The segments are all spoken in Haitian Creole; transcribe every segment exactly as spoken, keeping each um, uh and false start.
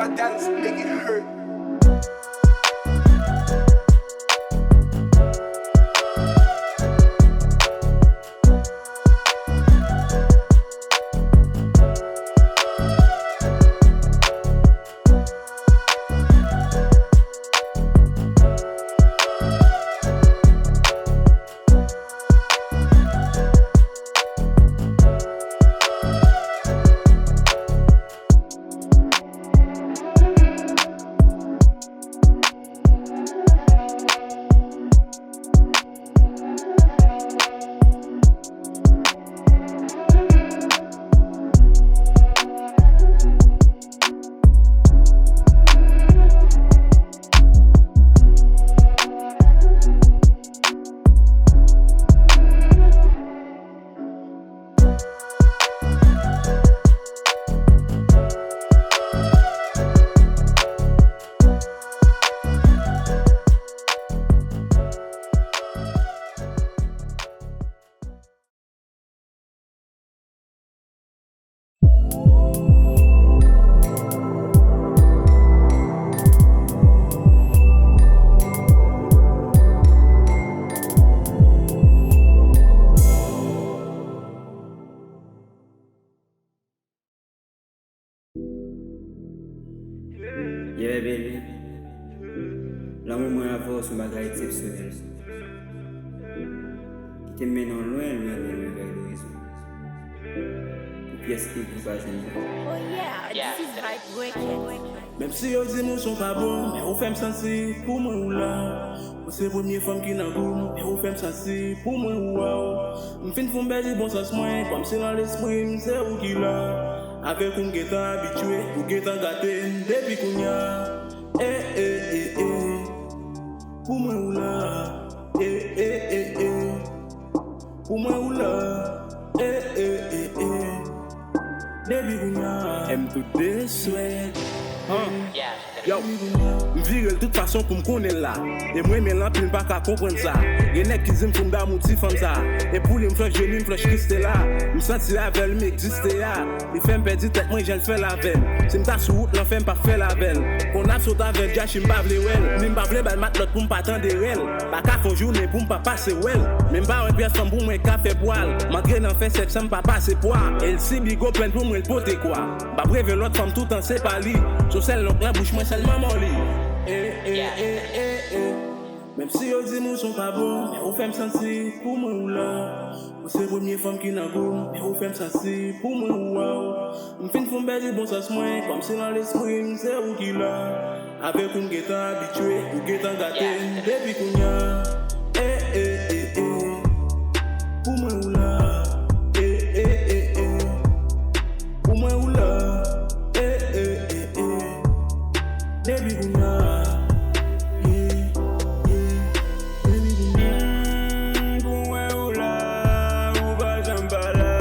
Dance make it hurt. Yeah, baby. Lanmou mwen avè w se yon bagay eksepsyonèl. Ki te mennen w lwen, lwen, lwen, lwen vè egoyizm. Pou pyès egou pa jwenn mwen. Oh yeah, this is Vibe Records. Menm si yo di m ou son pa bon, men ou fè m santi pou mwen ou la. Ou se premye fanm ki nan gou m, men ou fè m santi pou mwen ou waw. M fin fou m pèdi bon sans mwen, kòmsi nan lespri m se ou ki la. Avèk ou m gentan abitye, ou gentan gate m depi kounya. Eh, eh, eh, eh. Pou mwen ou la. Eh, eh, eh, eh. Pou mwen ou la. Eh, eh, eh, eh. Depi kounya. M tou de swèt. Huh. Yo, m vire l tout fason pou m konnen l la. E m renmen l anpil, m pa ka konprann sa. Gen nèg ki di m fou m damou ti fanm sa. E pou li m flèch jeni, m flèch Kristela. M santi avè l, m egziste a. Li fè m pèdi tèt mwen, jan l fè l avè m. Si m ta sou wout lan, fè m pa fè l avè l. Kon ap sot avè l, Jashi m pa vle wè l. Ni m pa vle ba l matlòt pou m pa tande rèl. Pa ka fè yon jounen pou m pa pase wè l. Men m pa wè pyès fanm pou mwen ka fè pwa l. M antre nan fè sèks san m pa pase pwa. E l sibi gwo plenn pou mwen l pote kwa. M p ap reve lòt fanm toutan se pa li. Se sèl nonk nan bouch mwen sèlman mò li. Eh, eh, eh, eh, eh. Menm si yo di m ou son pa bon, men ou fè m santi pou mwen ou la. Ou se premye fanm ki nan gou m, men ou fè m santi pou mwen ou waw. M fin fou m pèdi bon sans mwen, kòmsi nan lespri m se ou ki la. Avèk ou m gentan abitye, ou gentan gate m depi kounya. Eh, eh, eh, eh. Pou mwen ou la. Eh, eh, eh, eh. Pou mwen ou la. Eh, eh, eh, eh. Depi kounya. Yeah, yeah. Depi kounya. Mm, pou mwen ou la, ou pa janm pa la.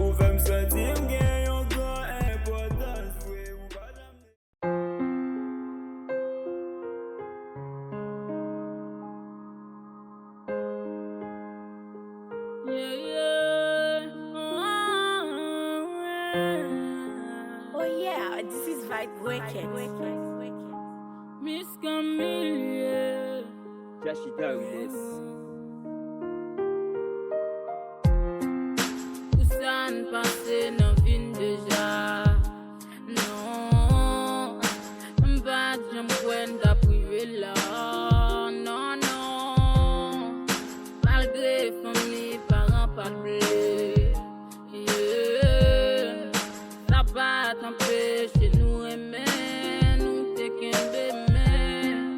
Ou fè m santi m gen yon gran enpòtans vre, ou pa janm. Yeah, yeah. Oh, yeah, this is Vibe Records. Miss Camille, yeah. Jashi Darius. Pou sa n pase nan vi n deja. Non, m pa t janm kwè n t ap rive la. Non, non. Malgre fanmi, paran pa t vle. Yeah. Sa pa t anpeche nou renmen, nou te kenbe men.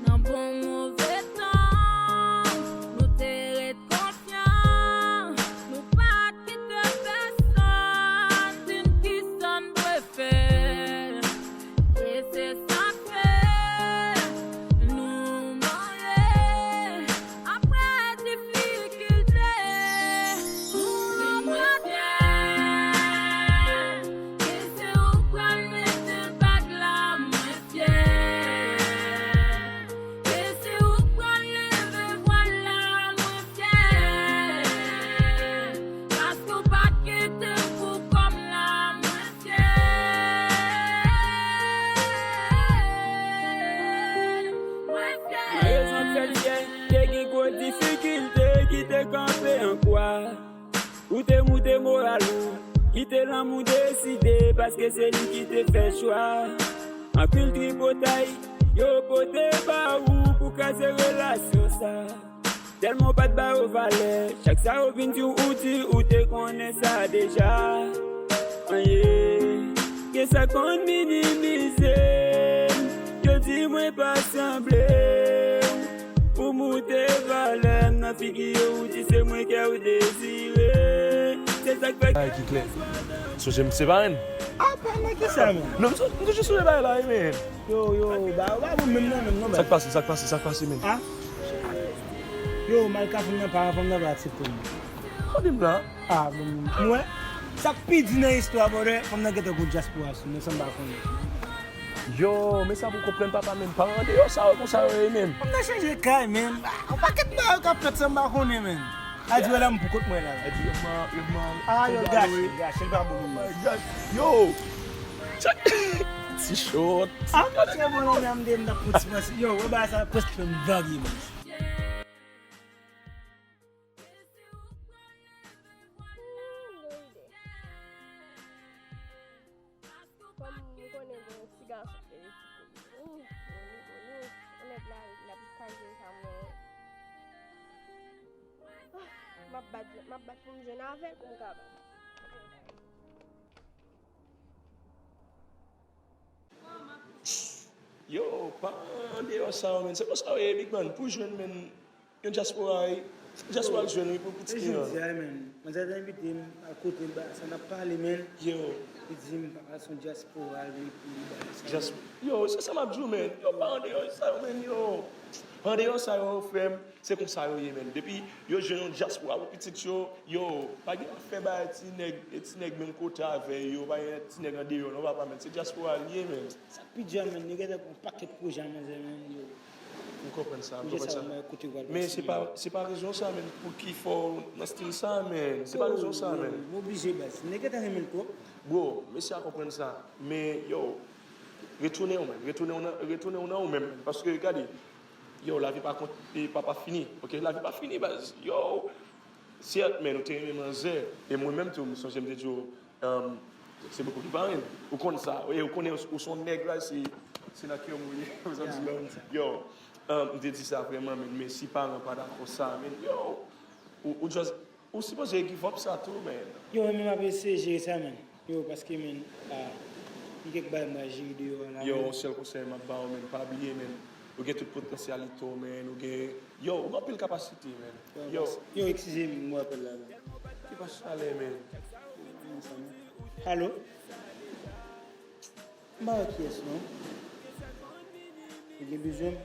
Nan bon move tan, nou te ret konfyan. Nou pa t kite pèsonn di n kisa n dwe fè. E se sa k fè nou marye apre difikilte. Difikilte ki te kanpe an kwa, ou te moute moral ou, kite lanmou deside, paske se li ki te fè chwa. Anpil tripotay yo pote ba ou pou kraze relasyon sa. Tèlman w pa t ba yo valè, chak sa yo vin di w, ou di ou te konnen sa deja. Anye, gen sa konn minimize m, yo di mwen pa sanble w. Pou moute valè m nan figi yo, ou di se mwen kè w dezire. Se sa k fè Ay, ki klè. Sonje m separe n. Ah, pa nan ki sa, men? Non, m sou- m toujou sonje bagay la, wi, men. Yo, yo, ba, ba, bon, menm nan, menm nan, Sa k pase, sa k pase, sa k pase, men? Ah? Yo, Malka, fanm nan pa, fanm nan pa aksepte m. Kote m la? Ah, bon, mwen, sa k pi di nan istwa, brother, fanm nan gentan gon dyaspora sou mwen, san m pa konnen. Yo, men sa pou konprann papa, men pa andeyò sa yo konsa yo ye, men. Fanm nan chanje kay, men. Ah, yon pakèt bagay k ap fèt, san m pa konnen, men. A di, wè la, m pou kont mwen la. A di, yo, man, yo, man. Ah, yo, gache, gache, l pa bon, men. Yo! Ti short. Ah, se bon, non, men m te, m t ap pran ti pase. Yo, wè bagay sa, prèske fè m vage, men. Kòm m konnen gen yon ti gason ki rete pou li. Wi, wi, wi, wi. Yon nèg la, l ap kaze sa mwen. Ah, m ap bat, m ap bat pou m jwenn avè l pou m ka bat. Yo, pa andeyò sa yo, men. Se konsa yo ye, Big Man. Pou jwenn, men, yon dyaspora, wi. Dyaspora k jwenn, wi, pou, pou ti klyen. Jodi a, men, manzè te envite m al kote l, ba, sa n ap pale, men. Yo. Li di m, papa, se yon dyaspora, li, li, li, ba, sa. Dyaspora. Yo, se sa m ap di w, men. Yo, pa andeyò sa yo, men, yo. Andeyò sa yo, frè m. Se konsa yo ye, men. Depi yo jwenn yon dyaspora pou pitit yo, yo, pa gen afè bay ti nèg, ti nèg menm kote avè yo, pa gen ti nèg andeyò, non, papa, men. Se dyaspora li ye, men. Sa k pi di a, men, nèg gentan gon pakèt pwojè a manzè, men, yo. M konprann sa, m konprann sa. Men se pa, se pa rezon sa, men, pou ki fè w nan stil sa, men. Se pa rezon sa, men. M oblije, baz. Nèg gentan renmen l twòp. Bro, mesye a konprann sa. Men, yo, retounen w, men. Retounen w nan, retounen w nan ou menm, men. Paske, gade, Yo, lavi pa kont, e, pa, pa fini, oke? Lavi pa fini, baz. Yo, sèt, men, ou te renmen manzè. E mwen menm tou, m sonje m te di w, um, se poko ki parenn. Ou konn sa. E ou konnen, ou, ou se yon nèg la, se, se nan kè w ye. Ou sa di, yo, um, m te di sa vrèman, men, men si paran pa dakò sa, men, yo, ou, ou just Ou sipoze give up sa tou, man. Yo, mwen menm m ap eseye jere sa, man. Yo, paske, man, ah, gen kèk bagay m pral jere deyò a la, Yo, man. Yon sèl konsèy m ap ba w, man, pa bliye, man. Ou gen tout potansyalite w, man. Ou gen, yo, ou gen anpil kapasite, man. Yo, Yo. Yo, eskize m, m wè apèl la, la. Ki pa chalè, man. Alo? M pa wè kiyès non. Ou gen bezwen m?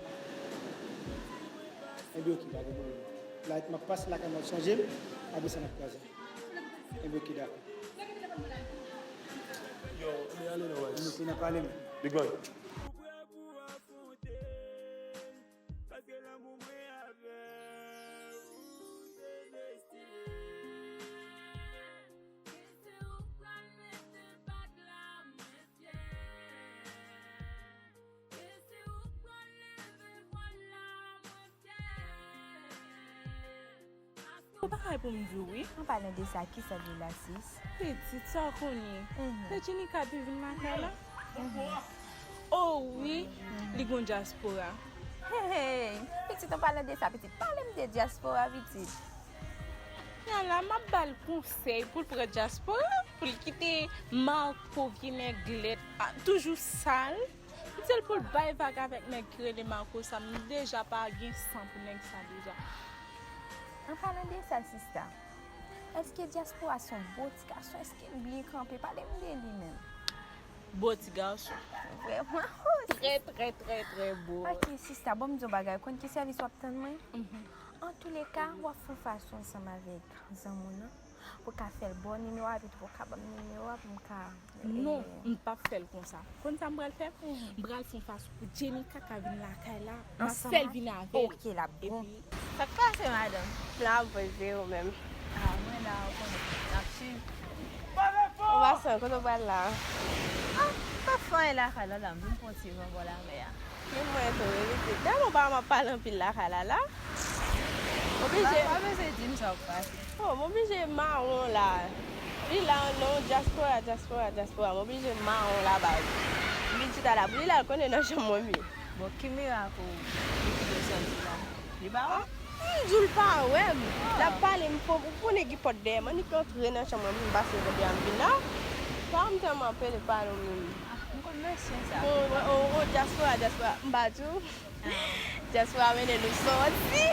Ebyen, oke, pa gen pwoblèm. La, m ap pase lakay mwen, sonje m, apre sa, n ap kwaze. Ebyen, oke, dakò. Yo, ebyen, ale non, Wes. Ebyen, oke, n ap pale, men. Big man. Paske lanmou mwen avè w, se destine. E se ou k pral mete bag la, mwen fyè. E se ou k pral leve vwal la, mwen fyè. Paske Yon bagay pou m di w, wi. An palan de sa, kisa de la, sis? Pitit, sa w konnen. Mhm. Lè Jenika te vin lakay la? Mhm. Oh, wi, li gon dyaspora. Hey, hey, pitit, an palan de sa, pitit, pale m de dyaspora, pitit. Nala, m ap ba l konsèy pou l pran dyaspora, pou l kite Marco vye nèglèt, a, toujou sal. M di l pou l bay vag avèk nèg ki rele Marco sa, m deja pa gen san pou nèg sa deja. An palan de sa, sista, èske dyaspora se yon bon ti gason? Èske l byen kanpe? Pale m de li menm. Bon ti gason. Vrèman? Trè, trè, trè, trè bon. Ok, sista, bon, m di yon bagay. Ou konn ki sèvis w ap tann mwen? Mhm. Antouleka, w ap fè yon fason ansanm avèk zanmi w nan pou w ka fè l ba w nimewo a, epi tou pou w ka ban m nimewo a pou m ka, Non, eh, m p ap fè l konsa. Konn sa m pral fè? Mhm. M pral fè yon fason pou Jenika ka vin lakay la. M ap fè l vin avè l. Ok, l ap bon. Epi, Sa k pase, madanm? La, m poze ou menm. Ah, mwen la, ou konnen, n ap swiv. Ou pa swen, kote w pral la? Ah, m pa fè anyen lakay la, la, m vin pran ti van bò lamè a. Menm mwen tou, wi, pitit. Gade yon bagay m ap pale anpil lakay la, la. Oblije. Pa, pa bezwen di m sa w pase. Oh, m oblije mawon la. Li la, non, dyaspora, dyaspora, dyaspora. M oblije mawon la, baz. M vin chita la pou li la, l konnen nan chanm mwen m ye. Bon, ki mirak ou, ou kite w sòti la? Li pa wè? M di w l pa wè m. L ap pale, m fò, ou konnen gen pòt dèyè m. Annik antre nan chanm mwen pou m pase kote a m vin la. Pa m tèlman pele pale w menm. Ah, m konn mesye sa. Bon, o, o, o, dyaspora, dyaspora. M pa di w. Dyaspora mennen nou sòti.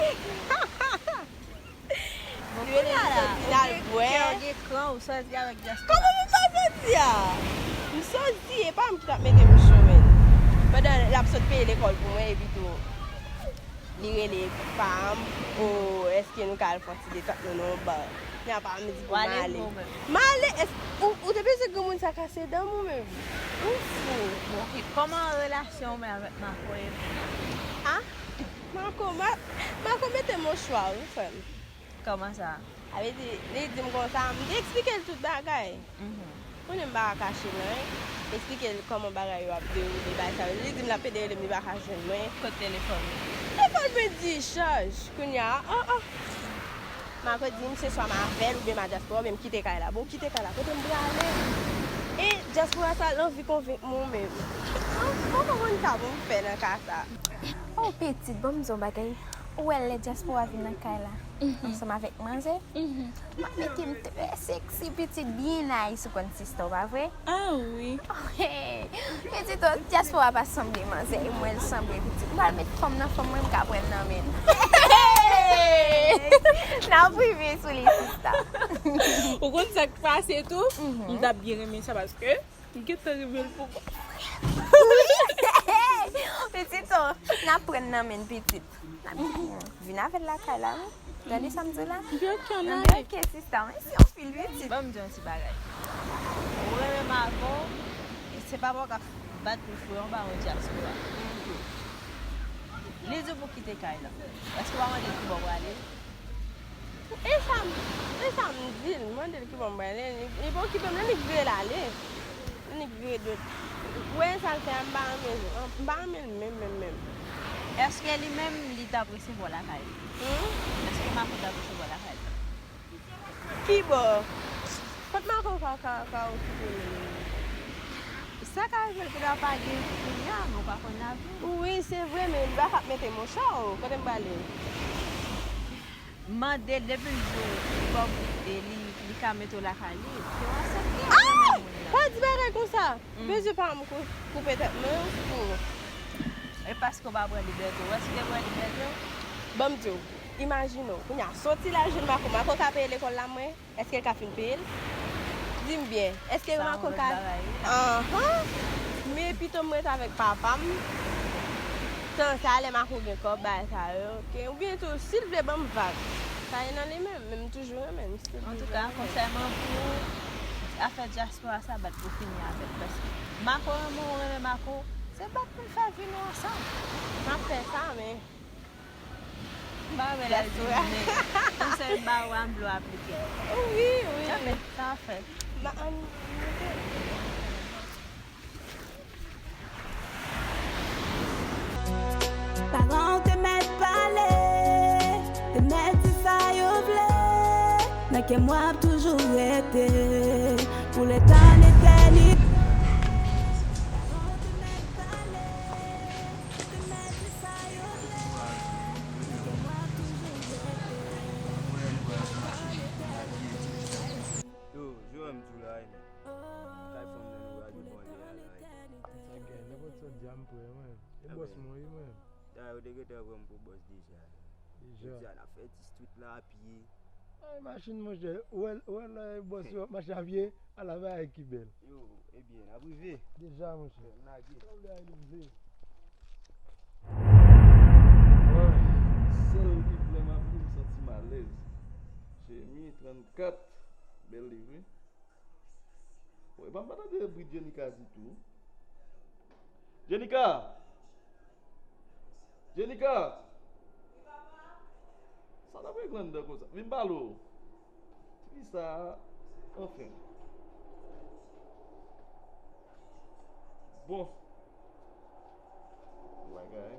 Li mennen nou sòti n al bwè. Kè w gen kran, ou sòti avèk dyaspora. Kòman m pa sòti a? M sòti, e pa m ki t ap mete bouch mwen. Pandan l ap sot peye lekòl pou mwen, epi tou, li rele pa m, o, èske nou ka al fè yon ti detant nou nan yon ba? Kounye a pa m di pou m ale. M ale, èske ou, ou te bezwen granmoun sa kase dan m ou menm? Ou fou. Bon, ok, kòman relasyon w menm avèk Marco ye? Ah? Marco, Ma-, Marco mete m o chwa, wi, frè m. Kòman sa? Sa vle di, li di m konsa, m te eksplike l tout bagay. Mhm. Konnen m pa ka kache l anyen. Eksplike l kòman bagay yo ap dewoule, bagay sa yo. Li di m l ap ede rele m, li pa ka jwenn mwen. Kot telefòn ou? Telefòn mwen di chaj. Kounye a, oh, oh. Marco di m se swa m avè l oubyen m a dyaspora oubyen m kite kay la. Bon, kite kay la. Kote m prale? E dyaspora sa, l anvi konvenk mwen menm. An, mwen pa konn sa pou m fè nan ka sa. Oh, pitit, ban m di w yon bagay. Ou wè lè dyaspora vin nan kay la, mhm, ansanm avèk manzè, mhm, m ap mete m trè seksi, pitit, byen nice, ou konn sista, w pa vre? Ah wi. Pitit, oh, dyaspora pa sanble manzè, e mwen l sanble, pitit. M pral met fanm nan fòm mwen, m ka pran l nan men l. N ap rive sou li, sista. Ou konn sa k pase tou? Mhm. M t ap byen renmen sa paske m gentan renmen l pou kò. Wi. Pitit, oh, n ap pran l nan men l, pitit. N ap vin avè l lakay la, wi. Tande sa m di w la? Byen, ok, sista, mèsi anpil, pitit. Ban m di yon ti bagay. Ou renmen Marco, e se papa w k ap bat pou frè w, pa yon dyaspora. Li di w pou kite kay la. Èske w pa mande l ki bò w prale? E sa m, e sa m di l, m mande l ki bò m prale, li, li pa okipe m, li annik vire l ale. Li annik vire dwèt. Ou wè sa l fè a, m pa renmen, m pa renmen l menm, menm, menm. Èske li menm, li t ap resevwa w lakay li? Hmm? Èske Marco t ap resevwa w lakay li? Ki bò? Kot Marco ka, ka, ka okipe nou menm? Sa ka rive l gendwa pa gen kounye a, men w pa konn lavi. Wi, se vre, men li pa ka ap mete m o chwa, o. Kote m prale? Mande l depi l di w kòm e li, li ka mete w lakay li, ke w aksepte w renmen moun nan. Pa di bagay konsa! Mm. Bezwen pa m kou-, koupe tèt mwen, ou fou. E paske w pa pran libète w, èske w pran libète w? Ban m di w, imajine w, kounye a, soti la, jwenn Marco, Marco ka peye lekòl la mwen? Èske l ka fin peye l? Di m byen, èske Marco ka... Sa yon lòt bagay, wi. Anhan! Men pito m ret avèk papa m. Tan sa, lè Marco gen kòb, bagay sa yo, oke? Oubyen tou, si l vle ban m vag, sa e nan li menm, men m toujou renmen l, m still toujou renmen l. Antouka, konsèy mwen pou ou, afè dyaspora sa, bat pou fini avè l, paske Marco renmen w, ou renmen Marco, se bat pou n fè vi nou ansanm. M ap fè sa, men M pa wè lè l di m, men konsèy m ba ou a, m vle w aplike l. Wi, wi. Sa fèt, sa fèt. Ba, ann, Paran w te mèt pale, te mèt di sa yo vle. Nan kè m w ap toujou rete pou leta, letènite. Paran w te mèt pale. Yo, jwe m tou la, wi, men. Kay fanm nan nou a gen bon lè a la, wi. Sa gen, nenpòt sa w di a m prè, mwen. E bòs mwen, wi, mwen. Dayè, yo te gentan pran m pou bòs deja. Deja. Jodi a, n ap fè ti street la a pye. Ay, machin, monchè. Ou wè, ou wè lè bòs yo ap mache a pye, ala bagay ki bèl. Yo, ebyen, n ap rive. Deja, monchè. Fè n lage. Sa w vle a, li vle. Ay, sèl li vrèman vle, m santi m alèz. Jemi trannkat, bèl li vre. Bon, epa m pa tande bri Jenika ditou. Jenika! Jenika! Sa n ap regle anndan konsa? Vin pale w. Tifi sa a, anfen. Bon. Bagay.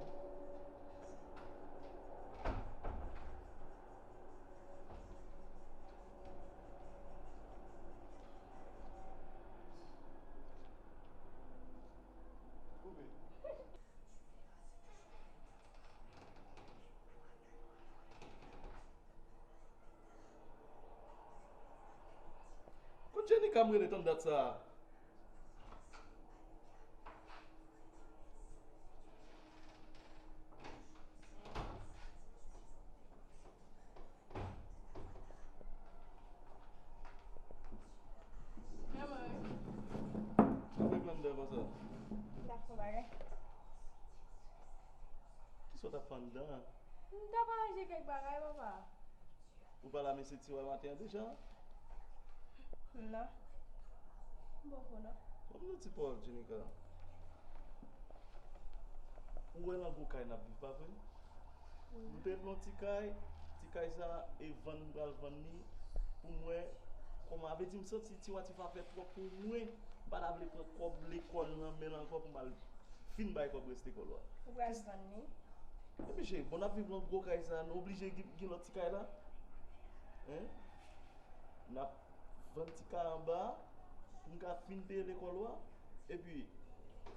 Jenika m rele tann dat sa a. Sa fè grandè konsa. M t ap fè bagay. Kisa w t ap fè anndan an? M t ap aranje kèk bagay, papa. Ou pale a mesye Tiwa maten an deja? Non. M poko non. Ban m yon ti pawòl, Jenika. Ou wè nan gwo kay n ap viv, pa vre? Wi. Nou te nan ti kay, ti kay sa, e vann m pral vann li pou m wè kòman, vle di m santi Tiwa ti fa fè twòp pou mwen. M pa ta vle pran kòb lekòl nan men l ankò pou m al fin bay kòb rès lekòl la. Ou pral vann li? Epi cheri, bon, n ap viv nan gwo kay sa, nou oblije gen, gen lòt ti kay la. Hein? N ap vann ti kay anba a pou n ka fin peye lekòl ou a. Epi,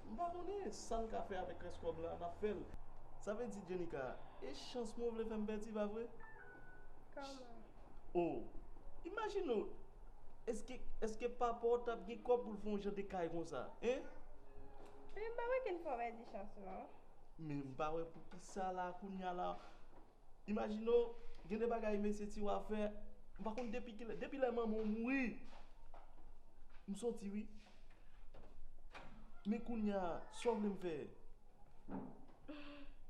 m pa konnen sa n ka fè avèk rès kòb la, n ap fè l. Sa vle di, Jenika, e chans mwen w vle fè m pèdi, pa vre? Kòman? Oh, imajine w, èske, èske papa w t ap gen kòb pou l fè yon jan de kay konsa, hein? Men m pa wè ki n fè w pèdi chans lan. Men m pa wè poukisa la, kounye a la. Imajine w, gen de bagay mesye Tiwa fè, m pa konn depi kilè, depi lè manman w mouri, m soti wi. Men kounye a, sa w vle m fè?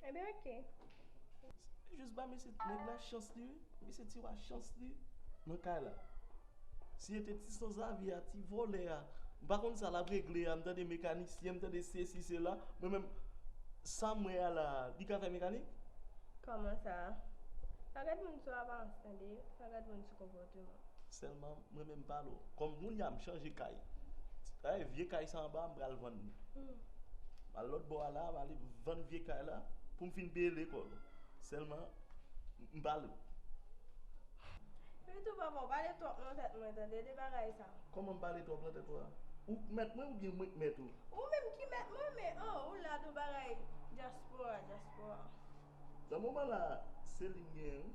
Ebyen, oke. Jis ba mesye nèg la chans li wi. Mesye Tiwa chans li nan kay la. Si se te ti sanzave a, ti vòlè a, m pa konn sa l ap regle a, m tande mekanisyen, m tande sesi, sela. Mwen menm, sa m wè a la, li ka fè mekanik? Kòman sa? Pa gad moun sou aparans, tande, pa gad moun sou konpòteman. Sèlman, mwen menm pale w. Kòm kounye a m chanje kay. Ay, vye kay sa anba, m pral vann li. Hmm. M al lòt bò a la, m ale vann vye kay la pou m fin peye lekòl. Sèlman, m pale w. Epi tou papa, w pale twòp nan tèt mwen, tande, de bagay sa. Kòman m pale twòp nan tèt ou a? Ou k mèt mwen oubyen mwen k mèt ou? Ou menm ki mèt mwen, men oh, ou la de bagay dyaspora, dyaspora. Nan moman la, se li m genyen wi.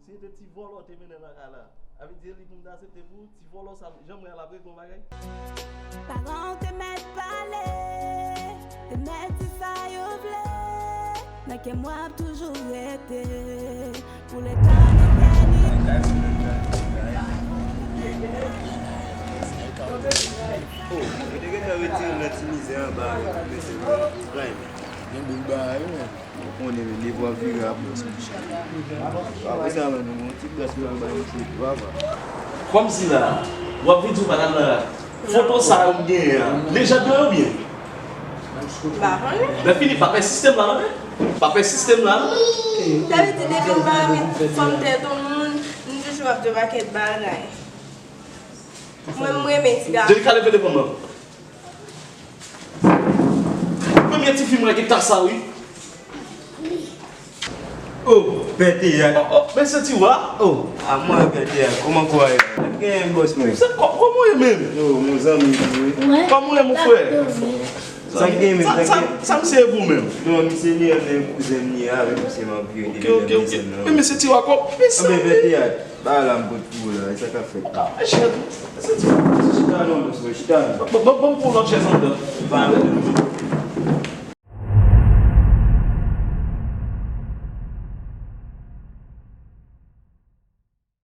Si se te ti vòlò te mennen nan kay la, a vle di se li pou m ta aksepte pou ti vòlò sa, jan m wè a l ap regle yon bagay. Paran w te mèt pale, te mèt di sa yo vle. Nan kè m w ap toujou rete pou letanitènite. Oh, yo te gentan retire m nan ti mizè anba a, yo te mete m nan prime. Gen boul bagay wi, men. Ou konnen, men, depi w ap vire apre w sou ti chay. Apre sa, men, nou gon ti gras nou al bay misye tou, papa. Kòmsi la, w ap vin di w pa t al nan rak. Foto sa yo m genyen an, lejand yo ye oubyen? M pa konnen. Lè fini, pa pè sistèm la, non, men. Pa pè sistèm la, non. Sa vle di, depi w pa renmen fanm tèt yon moun, m toujou ap di w pakèt bagay. Mwen, m renmen ti gason. Jenika, leve devan m nan. Premye tifi m wè ki ta sa, wi. Oh, pè teyat. Oh, oh, men se Tiwa. Oh, a mwen pè teyat. Kòman kò a ye? Genyen bòs mwen. Se kò-, kòman w ye menm? Oh, mon zanmi, wi. Kòman w ye, mon frè? Sa k gen menm, sa k gen? Sa misye ye pou ou menm? Non, misye li, men kouzen m li a, avèk misye m ap viv. Ok, ok, ok. Men misye Tiwa kò, men sa. Anben, pè teyat. Ba la m pot pou ou la, e sa k ap fèt? Ou ka fè chèz ou. Se ti, chita non, bòs mwen, chita non. Bon, bon, bon, pou lòt chèz anndan. Pa